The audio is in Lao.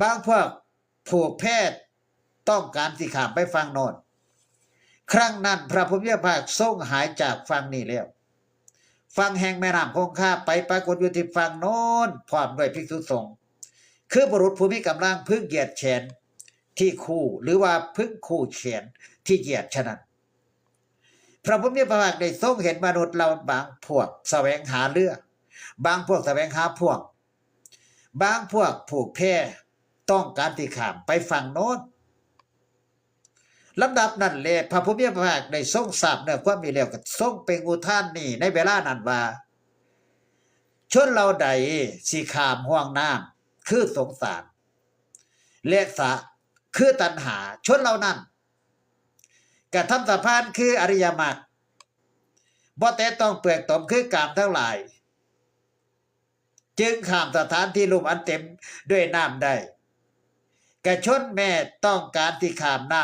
ບາງພວກຜູກແພຕ້ອງການຊິຂ້າມໄປຝັ່ງໂນ້ນ. ຄັ້ງນັ້ນພະຜູ້ມີພະພາກຊົງຫາຍຈາກຝັ່ງນີ້ແລ້ວ, ຝັ່ງແຫ່ງແມ່ນ້ຳຄົງຄາໄປປາກົດຢູ່ທີ່ຝັ່ງໂນ້ນ ພ້ອມດ້ວຍພິກສຸສົງ ຄືບຸລຸດຜູ້ມີກຳລັງພຶງຢຽດແຂນທີ່ຄູ່ ຫຼືວ່າພຶງຄູ່ແຂນທີ່ຢຽດສະນັ້ນ. ພະຜູ້ມີພະພາກໄດ້ຊົງເຫັນມະນຸດເຫຼົ່າບາງພວກສະແຫວງຫາເຮືອ, ບາງພວກສະແຫວງຫາພວງ, ບາງພວກຜູກແພຕ້ອງການທີ່ຂ້າມໄປຝັ່ງໂນ້ນ. ລຳດັບນັ້ນແລ ພະຜູ້ມີພະພາກໄດ້ຊົງຊາບເນື້ອຄວາມນີ້ແລ້ວ ກໍຊົງເປັ່ງອຸທານນີ້ໃນເວລານັ້ນວ່າ, ຊົນເຫຼົ່າໃດຊິຂ້າມຫ່ວງນ້ຳຄືສົງສານ ແລະ ສະຄືຕັນຫາ, ຊົນເຫຼົ່ານັ້ນກະທຳສະພານຄືອະລິຍະມັກ, ບໍ່ແຕະຕ້ອງເປືອກຕົມຄືກາມທັງຫຼາຍ, ຈຶ່ງຂ້າມສະຖານທີ່ລຸ່ມອັນເຕັມດ້ວຍນ້ຳໄດ້. ກະຊົນແມ້ຕ້ອງການທີ່ຂ້າມນ້ຳ